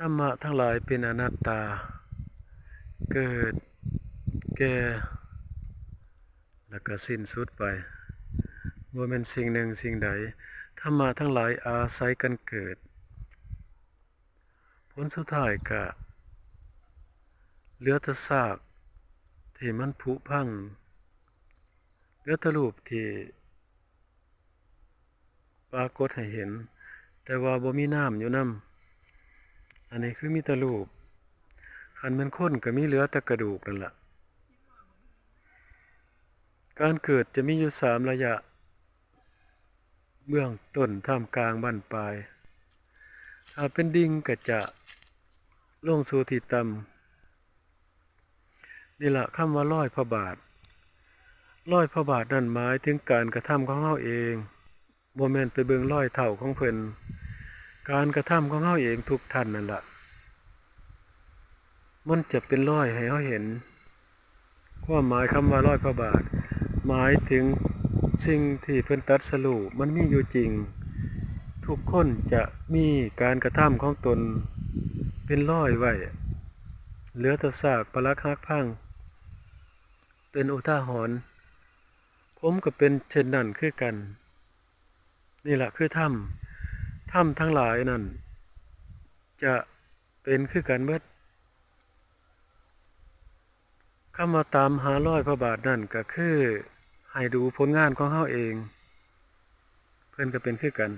ທຳມະທັງຫຼາຍເປັນອະນັດຕາ, ເກີດ, ແກ່ ແລ້ວກໍສິ້ນສຸດໄປ, ບໍ່ແມ່ນສິ່ງໜຶ່ງສິ່ງໃດ. ທຳມະທັງຫຼາຍອາໄສກັນເກີດ, ຜົນສຸດທ້າຍກະເຫຼືອແຕ່ຊາກທີ່ມັນຜຸພັງ, ເຫຼືອແຕ່ຮູບທີ່ ປາກົດໃຫ້ເຫັນ, ແຕ່ວ່າບໍ່ມີນາມຢູ່ນຳ. ອັນນີ້ຄືມີແຕ່ຮູບ. ຄັນແມ່ນຄົນກໍມີເຫຼືອແຕ່ກະດູກນັ້ນລະ. ການເກີດຈະມີຢູ່ສາມໄລຍະ, ເບື້ອງຕົ້ນ, ທ່າມກາງ, ບັ້ນປາຍ. ຖ້າເປັນດິ່ງກໍຈະລົງສູ່ທີ່ຕ່ຳ. ນີ້ລະຄຳວ່າລອຍພະບາດ. ລອຍພະບາດນັ້ນໝາຍເຖິງການກະທຳຂອງເຮົາເອງ, ບໍ່ແມ່ນໄປເບິ່ງລອຍເທົ້າຂອງເພິ່ນ. ການກະທຳຂອງເຮົາເອງທຸກທ່ານນັ້ນລະ, ມັນຈະເປັນລອຍໃຫ້ເຮົາເຫັນ. ຄວາມໝາຍຄຳວ່າລອຍພະບາດ ໝາຍເຖິງສິ່ງທີ່ເພິ່ນຕັດສະຮູ້ ມັນມີຢູ່ຈິງ. ທຸກຄົນຈະມີການກະທຳຂອງຕົນເປັນລອຍໄວ້, ເຫຼືອແຕ່ຊາກປະຫຼັກຫັກພັງ. ເປັນອຸທາຫອນ, ຜົມກໍເປັນເຊັ່ນນັ້ນຄືກັນ. ນີ້ລະຄືທຳ, ທຳທັງຫຼາຍນັ້ນຈະເປັນຄືກັນເບິດ. ຄຳວ່າຕາມຫາລອຍພະບາດນັ້ນກໍຄືໃຫ້ດູຜົນງານຂອງເຮົາເອງ, ເພິ່ນກໍເປັນຄືກັນ.